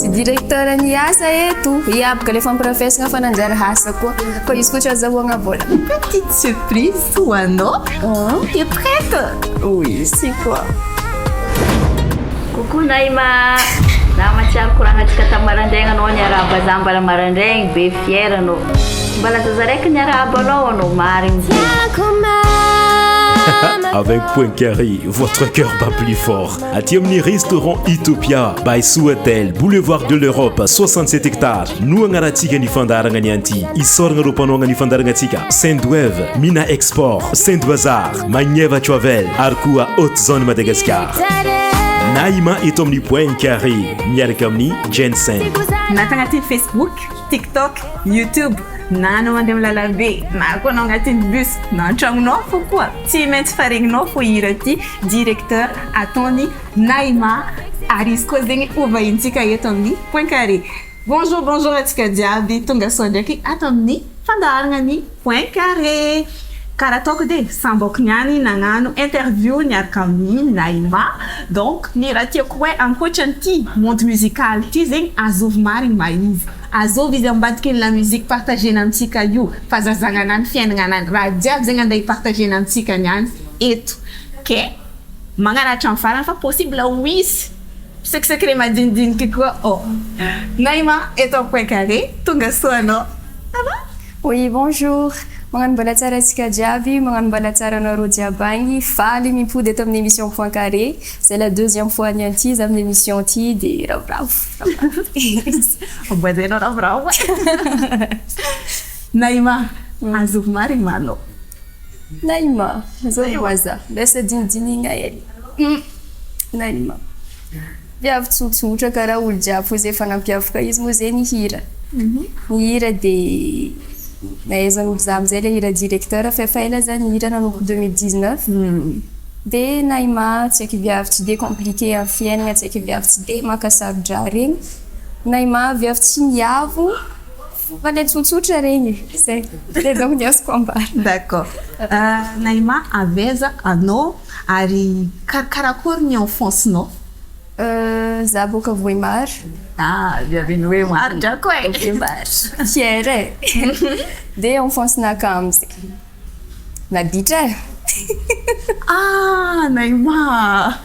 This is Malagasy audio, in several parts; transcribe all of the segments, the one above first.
Tsy directeur ny asa eto, iaby ka le fampirafesagna fa nanjary asa koa, fa izy koa tsy azahoagna vôla. Petite surprise ho anao, tu es prête? Oui, c'est quoi? Coucou Naïma! Za mahatsiaro koragnantsika tamin'ny marandraigny anao niarahaba za mbala marandraigny be fier anao. Mbala zaza raiky niarahaba anao anao marigny be. Avec Point Carré, votre cœur bat plus fort. Aty amin'ny restaurant Utopia by Soatel, boulevard de l'Europe, 67 hectares no agnaratsika ny fandaharagna ny anty. Isaoragna ireo mpanohagna ny fandaharagna-tsika, Sendwave, Mina Export, Send Bazar, Magneva Travel ary koa Haute Zone Madagascar. Naïma eto amin'ny Point Carré miaraka amin'ny Jensen. Na tagnatin'ny Facebook, TikTok, YouTube, na anao mandeha amin'ny lalambe, na koa anao agnatin'ny bus, na an-tragnonao fô koa, tsy maintsy faregninao fô hira ty. Directeur ataony Naïma ary izy koa zegny ho vahintsika eto amin'ny Point Carré. Bonjour bonjour antsika jiaby tonga soa ndraiky ato amin'ny fandaharagna ny Point Carré. Karaha ataoko edy e, sambako niany nagnano interview niaraka amin'i Naïma donc ny raha tiako hoe ankoatran'ity monde musical ty zegny azovy marigny ma izy, azovy izy ambadiky ny la musique partagena amintsika io, fahazazagnanany, fiaignanany, raha jiaby zegny andeha hi-partagena amintsika niany. eto ke magnano hatramin'ny farany fa possible ho hisy sec secret madinidiniky koa oh Naïma eto am point carré tonga soa anao ça va? Oui bonjour, magnano mbola tsara antsika jiaby, magnano mbola tsara anareo jiaby agny, faly mimpody eto amin'ny émission point carré, zay la deuxième fois ny an'ity za amin'ny émission ty de ravoravo, ravoravo. Mbola zay anao ravoravo. Naïma, azovy marigny ma anao? Naïma, zao moa za, lasa dinidinigna hely. Naïma, viavy tsotsotra karaha olo jiaby fô zay efa nampiavaka izy moa zay nihira. Nihira de nahaizan'olo za amizay le hira directeur fa efa ela za nihira nanomboka 2019. De Naïma tsy haiky viavy tsy de compliqué amin'ny fiaignana, tsy haiky viavy tsy de maka saro-draha regny. Naïma viavy tsy miavo. Fa le tsotsotra regny zay, zay donc ny azoko ambara. D'accord. Naïma, avy aiza anao ary karakôry ny enfance-nao? Za boaka Vohemar. Ah, avy any Vohemar drako e! Vohemar, fière e! De enfance-naka amizay naditra e! Ah, Naïma!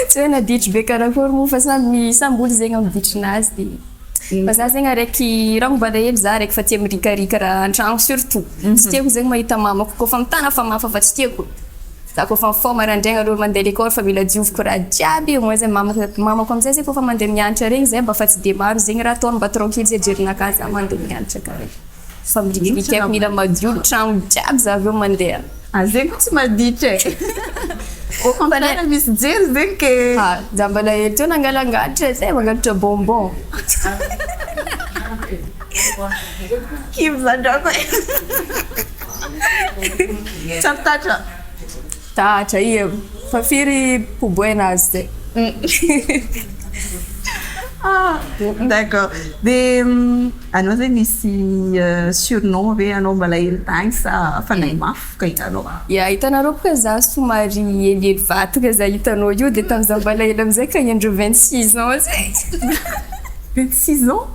Tsy hoe naditry be karakôry moa fa samy samby olo zegny amin'ny ditrinazy de. Fa za zegny araiky raha mbola hely za araiky fa tia mirikarika raha an-tragno surtout. Tsy tiako zegny mahita mamako kôfa mitana famafa fa tsy tiako. Za kôfa mifoha maraindraigny aloha mandeha l'école fa mila dioviko raha jiaby au moins zegny mamako mamako amizay zegny kôfa mandeha mianatra regny zay mba fa tsy de maro zegny raha ataony mba tranquille zay jerinakahy za mandeha mianatra karaha igny. Fa mirikiriky haiko mila madio ny tragno jiaby za avy eo mandeha. Ah zegny koa tsy maditra e! Au contraire misy jery zegny ke. Ah za mbola hely teo nangalangalatra zay, mangalatra bonbon. Kivy za drako e! Tsy ampy tatra? Tatra ia, fa firy poboenazy zay. Ah d'accord, de anao zegny misy surnom ve anao mbola hely tagny sa fanahy mafy ka hitanao? Ya, hitanareo boka za somary helihely vatagna za hitanao io de tamin'izaho mbola hely amizay ka niandry 26 ans zay. 26 ans?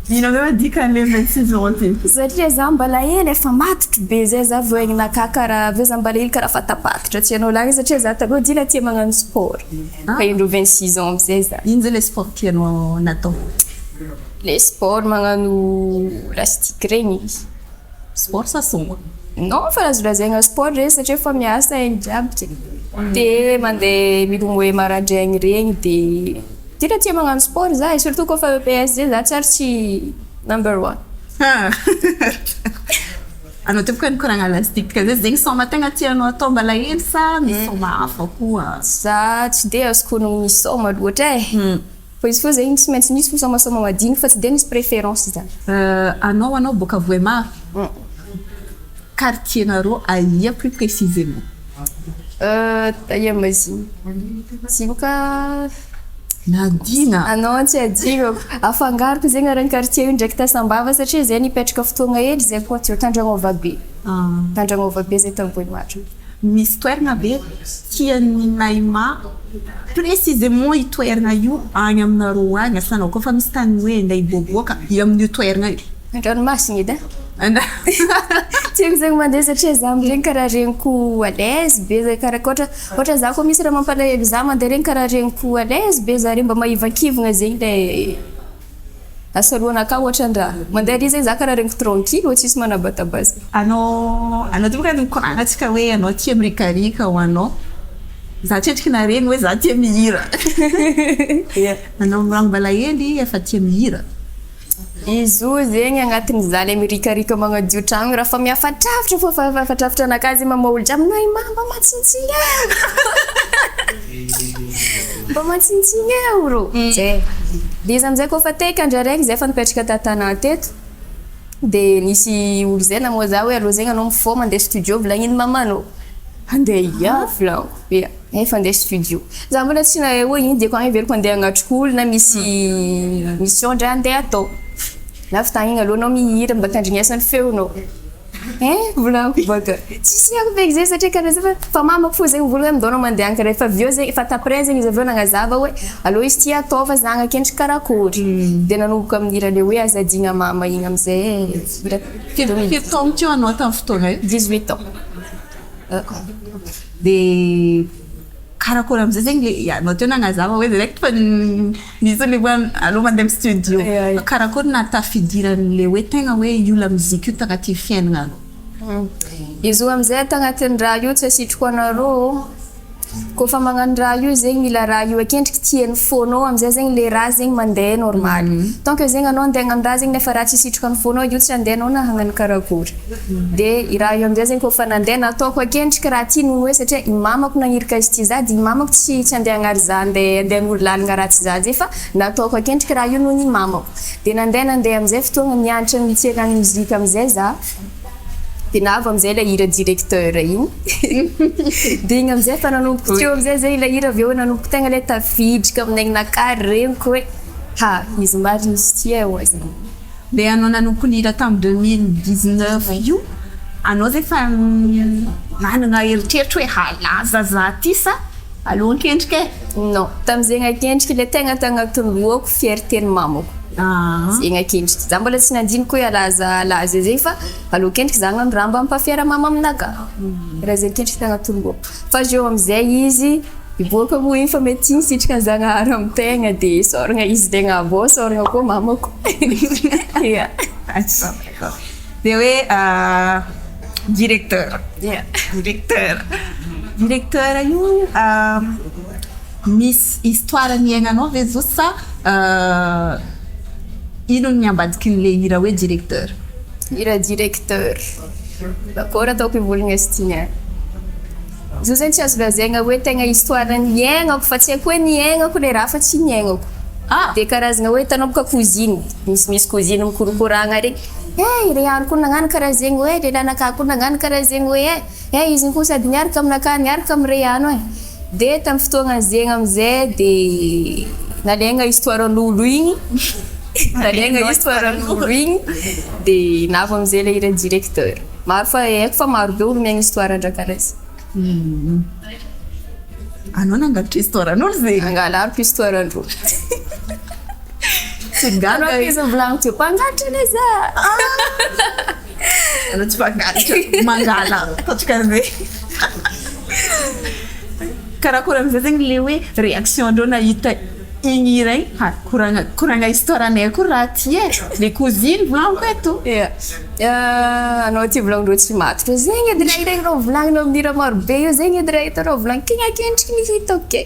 Ino amizay ma dikan'le 26 ans ty? Satria za mbola hely efa matotro be zay za vao haign'nakahy karaha avy eo za mbola hely karaha fatapatatra tsy hainao lahy satria za taloha dila tia magnano sport. Fa indro 26 ans amizay za. Ino zay le sport tianao natao? Le sport magnano lastique regny. Sport sa saoma? Non fa azo lazaigna sport regny satria efa miasa haigny jiaby ke. De mandeha milomay maraindraigny regny de tena tia magnano sport za e surtout kôfa EPS zay za tsy ary tsy number one. Anao teo boka nikoragna lastique ka zay zegny saoma tegna tianao atao mbala hely sa misy saoma hafa koa? Za tsy de azoko onogno misy saoma loatra e. Fa izy koa zegny tsy maintsy misy fisaomasaoma madiniky fa tsy de misy préférence zany. Anao anao boaka Vohemar? Quartier nareo aia plus précisément? Aia ma izy igny? Izy io boka Nadina. Anao tsy adinoko. Afangaroko zegny aran'ny quartier io ndraiky Tasambava satria zay nipetraka fotoagna hely zay koa teo Tandragnova be. Tandragnova be zay tamy Vohemar. Misy toerana ve tian'i Naïma précisément io toerana io any aminareo any? Asanao koa fa misy tany hoe andeha hiboaboaka io amin'io toerana io. An-dranomasina edy an! Tiako zegny mandeha satria za amin'iregny karaha regniko à l'aise be zay karaha ka ohatra ohatra za koa misy raha mampalahelo za mandeha regny karaha regniko à l'aise be za regny mba mahivankivagna zegny le Asoloanakahy ohatran-draha. Mandeha ary zegny za karaha regniko tranquille ô tsisy manabataba azy. Anao anao ty boka nikoragna tsika hoe anao tia mirikarika ho anao. Za tsy endriky naregny hoe za tia mihira. Anao miragno mbala hely efa tia mihira. Izy io zegny agnatin'ny za le mirikarika magnadio tragno raha fa mihafatrafatra fô fa hafatrafatra anakahy zegny mamoha olo jiaby Naïma mba matsintsina eo mba matsintsina eo rô zay de izy amizay kôfa teky andro araiky zay efa nipetraka ta Tanà teto de nisy olo zay namoha za hoe alô zegny anao mifoha mandeha studio volagniny mamanao andeha ia volagniko ia. Efa andeha studio. Za mbola tsy nahay hoe ino diako agny heveriko andeha hagnatrika olo na misy mission ndray andeha atao. Na avy tagny igny aleo anao mihira mba tandrignesany feonao. Hein volagniko baka. Tsisy haiko feky zay satria karaha zay fa fa mamako fô zegny mivolagna hoe ndao anao mandeha agny karaha efa avy eo zegny efa t'après zegny izy avy eo nagnazava hoe aleo izy ty atao fa za akendriky karakôry. De nanomboka amin'ny hira le hoe aza adigna mama igny amizay hira. Firy taogno teo anao tamin'ny fotoagna io? 18 ans. Dia karakôry amizay zegny le anao teo nagnazava hoe direct fa misy le hoe aleo mandeha amin'ny studio. Fa karakôry nahatafidiran'le hoe tegna hoe io lamozika io tagnatin'ny fiaignananao? Izy io amizay tagnatin'ny raha io tsy asitriko anareo ô, kôfa magnano raha io zegny mila raha io akendriky tian'ny fônao amizay zegny le raha zegny mandeha normal. Tant que zegny anao andeha hagnano raha zegny nefa raha tsy sitraka ny fônao io tsy andeha anao na hagnano karakôry. Dia i raha io amizay zegny kôfa nandeha nataoko akendriky raha ty noho hoe satria i mamako nagniraka izy ty za dia i mamako tsy tsy andeha hagnary za andeha andeha hanoro lalagna ratsy za zay fa nataoko akendriky raha io noho ny mamako. Dia nandeha nandeha amizay fotoagna nianatra nitsena ny mozika amizay za dia navy amizay ilay hira directeur igny dia igny amizay efa nanomboko teo amizay zay ilay hira avy eo nanomboka tegna ilay tafiditra amin'ny aignanakahy regniko hoe ha izy marina izy ty e hoy za. Le anao nanomboka nihira tam 2019 io, anao zay efa nanana eritreritra hoe halaza za ty sa aleo ankendrika e? Non, tamzegny ankendriky le tegna tagnatin'ny lohako fierté ny mamako, zegny ankendriky, za mbola tsy nandiniky hoe halaza halaza zegny fa aleo ankendriky za hagnano raha mba hampafiera mama aminakahy, raha zegny ankendriky tagnatin'ny lohako, fa avy eo amizay izy Hiboaka moa iny fa mety iny sitraka ny Zagnahary amin'ny tegna dia isaoragna izy tegna avao, isaoragna koa mamako. Ia. Dia hoe directeur. Ia. Directeur. Directeur io misy histoire niaignanao ve izy io sa ino ny ambadikin'ilay hira hoe directeur? Hira directeur. Akôry ataoko hivolagna izy ty ein. Izy io zegny tsy azo lazaigna hoe tegna histoire niaignako fa tsy haiko hoe niaignako le raha fa tsy niaignako. De karazagna hoe hitanao boka cousine, misimisy cousine mikorokoragna regny, eh ry ano koa nagnano karaha zegny hoe, lelanakahy koa nagnano karaha zegny hoe eh, eh izy koa sady niaraka aminakahy niaraka amy ry ano eh. De tamy fotoagna zegny amizay de nalaigna histoire an'olo igny, nalaigna histoire an'olo igny de navy amizay le hira directeur. Maro fa haiko fa maro be olo miaigna histoire an-dRakarazy. Anao nangalatra histoire an'olo zegny? Nangalariko histoire andreo. Tsy gaga Anao izy volagniko teo mpangalatra anie za. Anao tsy mpangalatra, mangala ataontsika an'izay. Karakôry amizay zegny le hoe réaction ndreo nahita igny hira igny, ha koragna koragna histoire anay koa raha ty e, le cousine volagniko eto. Ia, anao ty volagnindreo tsy matotra, zegny edy raha hitanareo volagnina amin'ny hira maro be io, zegny edy raha hitanareo volagnina, tegna akendriky ny hitako ke.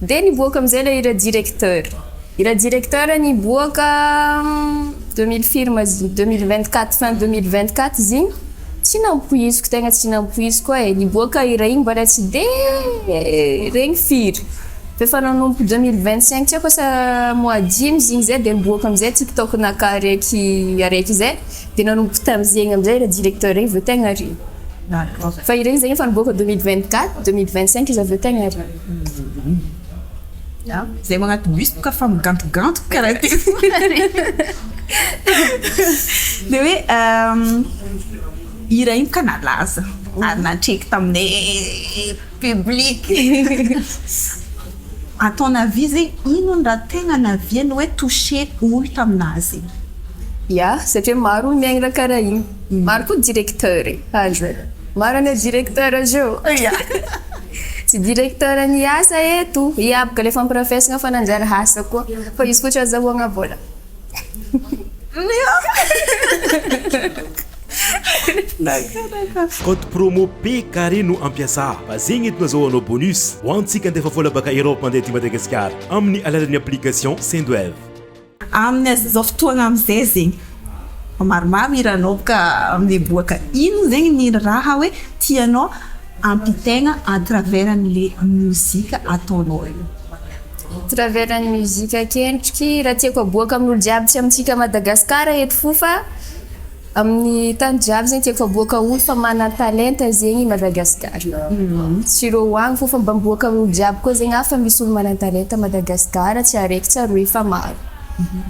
De niboaka amizay le hira directeur, hira directeur niboaka 2000 firy ma izy iny, 2024 fin 2024 izy igny, tsy nampoiziko, tegna tsy nampoiziko e, niboaka hira igny mbola tsy de regny firy. F'efa nanomboka 2025 tsy haiko asa mois dimy izy igny zay de niboaka amizay tiktok naka araiky araiky zay de nanomboka tamizegny amizay le directeur igny vao tegna regny. Fa iregny zegny efa niboaka 2024, 2025 izy aveo tegna regny. Ya, zay magnaty bus boka fa migantoganto karaha ty. De hoe hira iny ka nalaza. Ary natreky taminay public. À ton avis zegny, ino ny raha tegna naviany hoe touché olo taminazy igny? Ya, satria maro olo miaigny raha karaha igny. Maro koa directeur e, azo e. Maro ane directeur zio. Ya. Tsy directeur ny asa eto, iaby ka le fampirafesagna fa nanjary asa koa, fa izy koa tsy azahoagna vôla. Code promo P carré no ampiasa fa zegny entina azahoanao bonus ho antsika andefa vola baka Europe mandeha aty Madagasikara amin'ny alalan'ny application Sendwave. Amin'ny zao fotoagna amizay zegny, maromaro hiranao boka miboaka, ino zegny ny raha hoe tianao ampitaigna à travers an'le mozika ataonao io? À travers ny mozika akendriky, raha tiako aboaka amin'olo jiaby, tsy amintsika Madagasikara eto fo fa amin'ny tany jiaby zegny tiako aboaka olo fa manan-talenta zegny Madagasikara. Tsy rô hoagny fô fa mba miboaka amin'olo jiaby koa zegny ah fa misy olo manan-talenta Madagasikara, tsy araiky tsy aroe fa maro.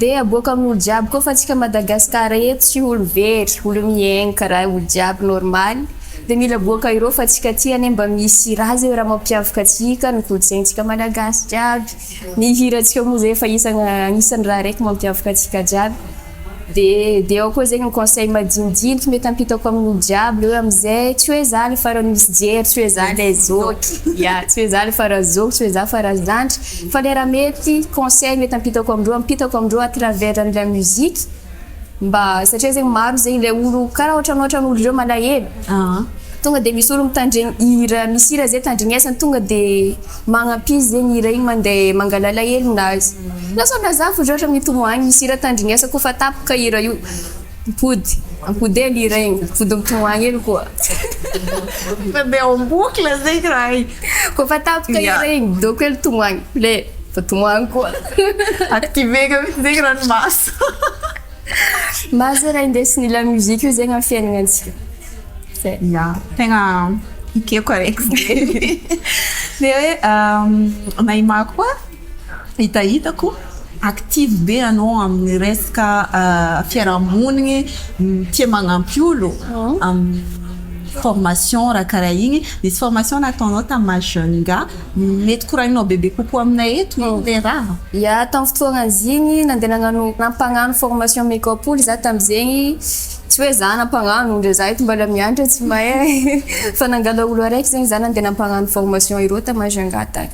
De aboaka amin'olo jiaby koa fa antsika Madagasikara eto tsy olo very, olo miaigny karaha olo jiaby normaly. De mila aboaka ireo fa antsika aty anie mba misy raha zay raha mampiavaka antsika, ny kolontsaintsika malagasy jiaby, ny hirantsika moa zay efa isana agnisan'ny raha araiky mampiavaka antsika jiaby. De ao koa zegny ny conseil madinidiniky mety ampitako amin'olo jiaby le hoe amizay tsy hoe za le farany misy jery, tsy hoe za le zoky, ya, tsy hoe za le farany zoky, tsy hoe za farany zandry, fa le raha mety conseil mety ampitako amindreo, ampitako amindreo à travers ny la musique mba satria zegny maro zegny le olo karaha ohatran'ohatran'olo reo malahelo, tonga de misy olo mitandregny hira, misy hira zay tandrignesany tonga de magnampy izy zegny hira igny mandeha mangala alahelonazy. Lasa na za fo zao ohatra mitomagny misy hira tandrignesako fa tapaka hira io, mipody, ampody hely hira igny, mipody mitomagny hely koa. Mandeha en boucle zegny raha igny. Kôfa tapaka hira igny, midôko hely tomagny, le fa tomagny koa. Activer-na mihitsy zegny ranomaso. Maro zay raha indesin'ny la musique io zegny amin'ny fiaignanantsika. Zay. Ya, tegna ekeko araiky zegny. Le hoe Naïma koa hitahitako active be anao amin'ny resaka fiarahamonigny, tia magnampy olo amin'ny formation raha karaha igny. Nisy formation nataonao tamin'ny Majunga, mety koragninao bebe kokoa aminay eto ino le raha? Ya, tamin'ny fotoagnan'izy igny nandeha nagnano nampagnano formation make-up olo za tamizegny, tsy hoe za nampagnano ndre za eto mbola mianatra tsy mahay fa nangala olo araiky zegny za nandeha nampagnano formation ireo ta Majunga tagny.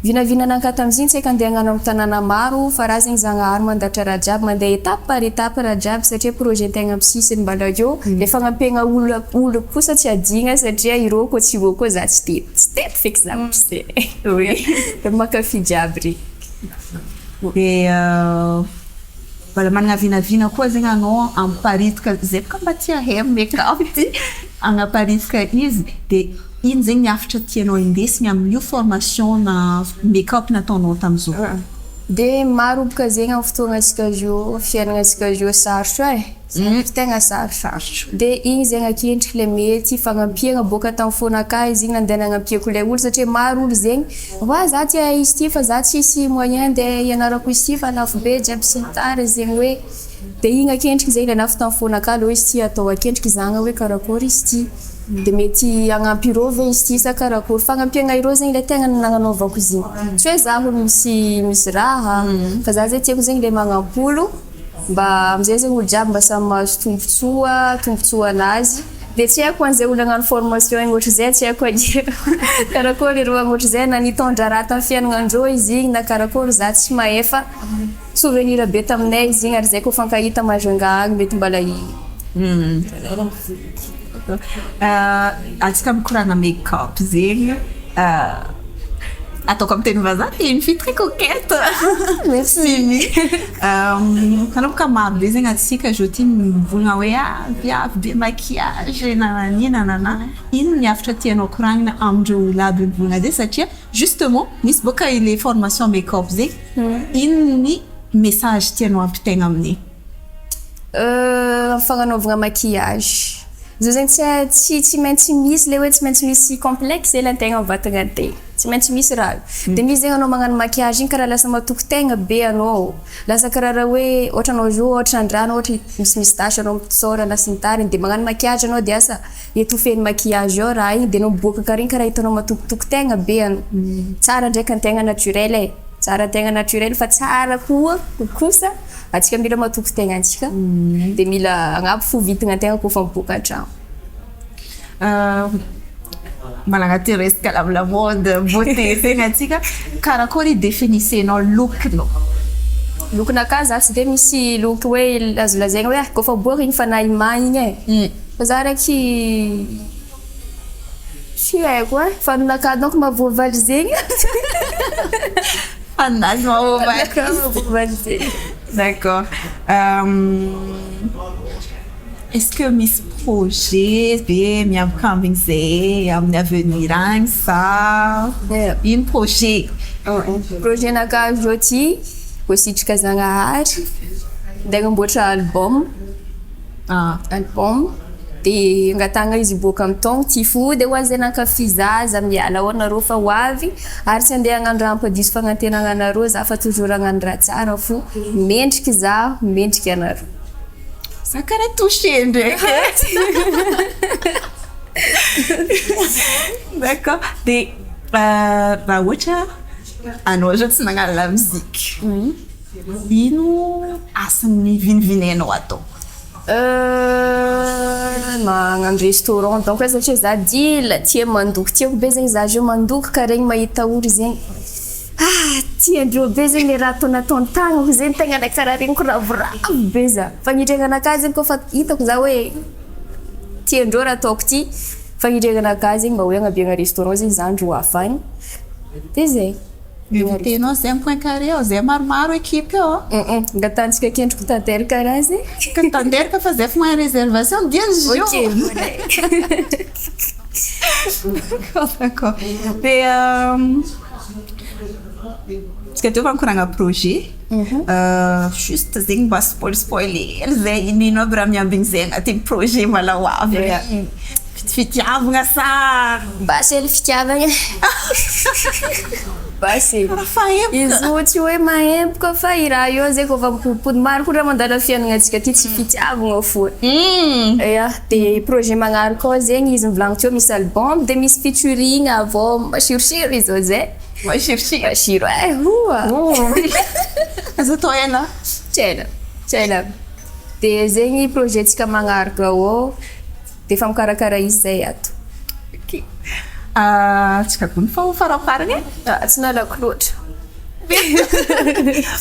Vinavinanakahy tamizigny tsy haiko andeha hagnano amin'ny tanàna maro fa raha zegny Zagnahary mandatra raha jiaby mandeha étape par étape raha jiaby satria projet tegna amin'ny sisiny mbala eo, le fagnampiagna olo olo kosa tsy adigna satria ireo koa tsy ireo koa za tsy teto, tsy teto feky za tsy de mankafy jiaby regny. De mbola manana vinavina koa zegny anao hamparitaka, zay boka mba tia hahay make-up ty, hanaparitaka izy de ino zegny ny hafatra tianao indesigny amin'io formation na make-up nataonao tamizao? De maro boka zegny amin'ny fotoagnantsika zio, fiaignanantsika zio sarotro e, sarotro tegna sarotro. De igny zegny akendriky le mety fagnampiagna boaka tamin'ny fônakahy izy igny nandeha nagnampiako le olo satria maro olo zegny oa za tia hahay izy ty fa za tsisy moyen andeha hianarako izy ty fa lafo be jiaby sy ny tariny zegny hoe de igny akendriky zegny le nafy tamin'ny fônakahy aleo izy ty atao akendriky zagna hoe karakôry izy ty de mety hagnampy ireo ve izy ty sa karakôry, fagnampiagna ireo zegny le tegna nagnanaovako izy igny, tsy hoe za olo misy misy raha fa za zegny tiako zegny le magnampy olo mba amizay zegny olo jiaby mba samy mahazo tombotsoa, tombotsoa anazy, de tsy haiko an'izay olo hagnano formation igny ohatr'izay tsy haiko karakôry ireo ohatr'izay na nitondra raha tamin'ny fiaignanandreo izy igny na karakôry za tsy mahay fa souvenir be taminay izy igny ary zay koa fankahita Majunga agny mety mbala Antsika mikoragna make-up zegny, ataoko amin'ny teny vazaha t'es une fille très coquette. Merci. Mimi. Hitanao boka maro be zegny antsika zao ty mivolagna hoe ah viavy be maquillage nanani nanana. Ino ny hafatra tianao koragnina amindreo olo aby mivolagna zay satria justement misy boka le formation make-up zegny, ino ny message tianao ampitaigna amin'igny? Amin'ny fagnanaovagna maquillage, zao zegny tsy tsy tsy maintsy misy le hoe tsy maintsy misy complexe hely antegna amin'ny vatagna antegna. Tsy maintsy misy raha io. Dia misy zegny anao magnano maquillage igny karaha lasa matoky tegna be anao. Lasa karaha raha hoe ohatra anao zao ohatra andrana ohatra misimisy tache anao mitsôrana sy ny tariny dia magnano maquillage anao dia asa étouffer-n'ny maquillage ao raha igny dia anao miboaka karaha igny karaha hitanao matokitoky tegna be anao. Tsara ndraiky antegna naturel e. Tsara antegna naturel fa tsara koa kosa antsika mila matoky tegna antsika dia mila agnabo fo vitagna antegna kôfa miboaka an-tragno. Mbola agnatin'ny resaka lamaody beauté zegny antsika, karakôry i-définissez-nao look-nao? Look-nakà za tsy de misy look hoe azo lazaigna hoe kôfa miboaka igny fanahy maha igny e, fa za raiky tsy haiko e, fa ninakà donc mahavoavaly zegny. Fa ninazy mahavoavaly. Ninakà mahavoavaly zegny. D'accord. Est-ce que misy projet ve miambikambigny zay amin'ny avenir agny sa ino projet? Projet-nakà zao ty, voasitrika Zagnahary, andeha agnamboatra album, album de angatahana izy hiboaka amin'ny taogno ty fo de ho an'izay nankafy za, za miala ao anareo fa ho avy ary tsy andeha hagnano raha hampadiso fagnantenana anareo za fa toujours hagnano raha tsara fo, mendriky za, mendriky anareo. Za karaha touché ndraiky e. D'accord. Dia raha ohatra anao zao tsy nagnano lamoziky, ino asan'ny vinivinainao atao? Magnano restaurant donc satria za dila tia mandoky, tiako be zegny za zao mandoky ka regny mahita olo zegny. Ah! Tiandreo be zegny le raha atao nataony tagnako zegny tegna le karaha regniko ravoravo be za. Fagniriagnanakahy zegny kôfa hitako za hoe tiandreo raha ataoko ty, fagniriagnanakahy zegny mba hoe agnabiagna restaurant zegny za andro hafa agny, de zay. Invitenao zay am point carré ao, zay maromaro équipe eo. Angatahantsika akendriky tanteraka raha zegny. Ka tanteraka fa zay efa mahay réservation diany izy io. Ok, bonne. D'accord, d'accord. Dia tsika teo fa nikoragna projet, juste zegny mba spoil spoil hely zay, ino ino aby raha miambigny zay agnatin'ny projet mbala ho avy e? Fitiavagna sa? Basy hely fitiavagna e. Basy hely. Raha fahaempoka. Izy io tsy hoe mahaempoka fa i raha io zegny kôfa mipodipody maro koa raha mandalo amin'ny fiaignanantsika aty tsy fitiavagna fô. Ya, de projet magnaraka ao zegny izy nivolagno teo misy album de misy featuring avao masirosiro izy ao zay. Masirosiro. Masiro eh oa. Aza atao ela. Tsy ela, tsy ela. De zegny projet-ntsika magnaraka ao de efa mikarakara izy zay ato. Ok. Tsika gony fa ho faramparany e. Tsy nalako loatra.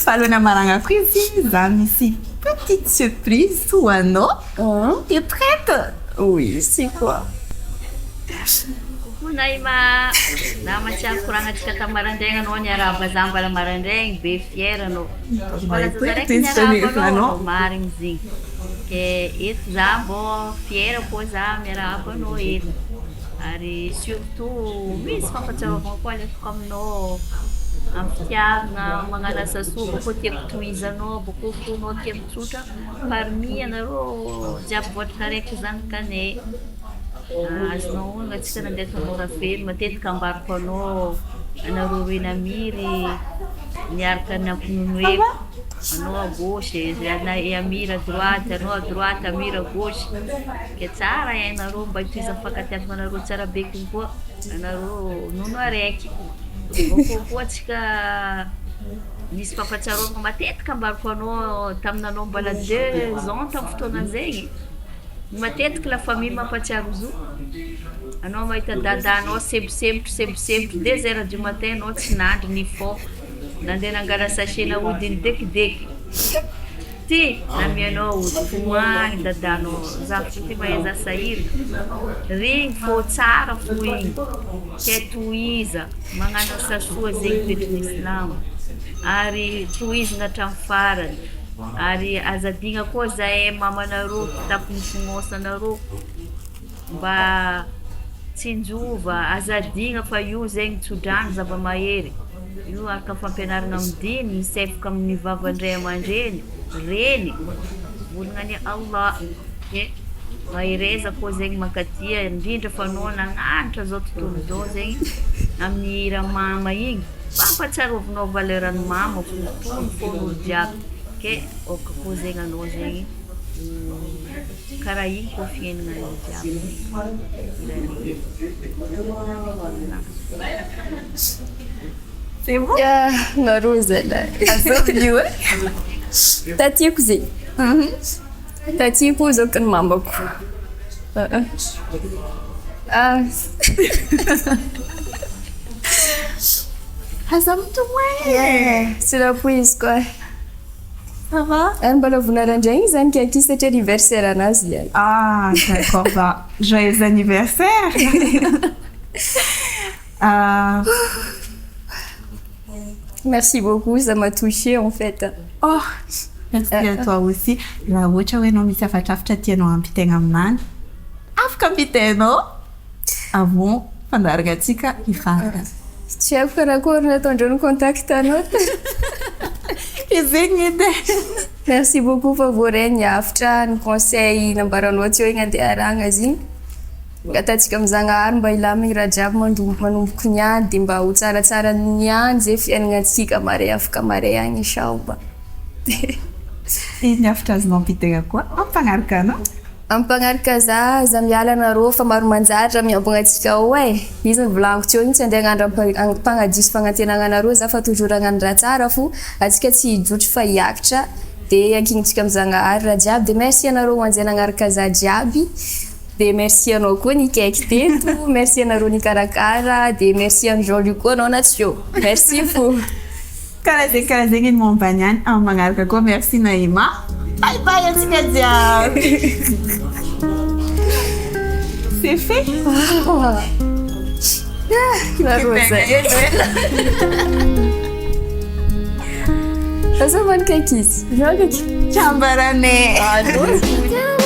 Fa alohan'ny hamaragnako izy, za misy petite surprise ho anao. T'es prête? Oui, c'est quoi? Coucou Naïma, za mahatsiaro koragnantsika tamin'ny maraindraigny anao niarahaba za mbala maraindraigny be fier anao. Mbola zaza raiky niarahaba anao marigny zegny. Ke eto za mbô fier koa za miarahaba anao eto. Ary surtout misy fampatsiarovana koa alefako aminao amin'ny fitiavana magnano asa soa bakeo tiako tohizanao bakeo fonao tia mitsotra parmi anareo jiaby voatra araiky zanakanay. Azonao onona antsika nandeha tao Morafeno matetika ambarako anao anareo roe namiry niaraka nampinonoeko anao à gauche i Amir à droite anao à droite Amir à gauche ke tsara hainareo mba hitohizan'ny fifankatiavanareo tsara be kokoa anareo nono araiky bakeo koa antsika nisy fampatsiarovana matetika ambarako anao taminanao mbola deux ans tamin'ny fotoana zegny. Matetiky la famille mampatsiaro zo, anao mahita dadanao semposempotra semposempotra deux heures du matin anao tsy nandry nifoha nandeha nangala sachet naody nidekideky ty namianao ody tomany dadanao zavatra ty mahaiza sahirana regny fô tsara fo igny ke tohiza magnano asa soa zegny toetrin'ny silamo ary tohizina hatramin'ny farany. Ary aza adigna koa zahay mamanareo kitapo fonosana-reo mba tsinjova, aza adigna fa io zegny tso-drano zava-mahery, io araka ny fampianarana amin'ny diny, misefoka amin'ny vavan-dray aman-dreny, reny, olona any Allah, ke mahereza koa zegny mankatia, indrindra fa anao nagnanatra zao tontolo zao zegny. Amin'ny hira mama igny, fampatsiarovinao valeur ny mama fo, tony fô ny olo jiaby, ke aoka koa zegny anao zegny ho karaha igny koa fiaignananao jiaby zegny. C'est bon? Nareo zalahy. Azovy io e. Tatiako zegny. Tatiako zokiny mamako. Ah. Aza mitomany. Tsy raha izy koa. Ça va? Ary mbola vonarandraigny zany ke aky satria anniversaire anazy ihany. Ah, d'accord. Bah, joyeux anniversaire. Merci beaucoup, ça m'a touché en fait. Oh, merci à toi aussi. Raha ohatra hoe anao misy hafatrafatra tianao ampitaina aminany, afaka ampitainao avant fandaharana antsika hifarana. Tsy haiko karakory nataondreo ny contact anao. Zegny edy e. Merci beaucoup fa voaray ny hafatra, ny conseil nambaranao teo igny andeha arahana izy igny. Ataontsika amin'ny Zagnahary mba hilamigny raha jiaby manomboky niany dia mba ho tsaratsara niany zay fiaignanantsika mare afaka mare agny inchallah. Ino ny hafatra azonao ampitaina koa ampanaraka anao? Ampanaraka za miala anareo fa maro manjary raha miambina antsika ao e. Izy ny volaniko teo igny tsy andeha hagnano ampanadiso fanantenana anareo za fa toujours hagnano raha tsara fo antsika tsy hijotro fa hiakatra dia ankinintsika amin'ny Zagnahary raha jiaby dia merci anareo anzay nagnaraka za jiaby. Dia merci anao koa nikaiky teto, merci anareo nikarakara, dia merci an'i Jean-Luc koa anao na tsy eo. Merci fo. Karaha zegny karaha zegny ny momba ny any amin'ny magnaraka koa merci Naïma. Bye bye antsika jiaby. C'est fait. Nareo zay. Asa manikaiky izy. Jean-Luc. Tsambaranay. Allô.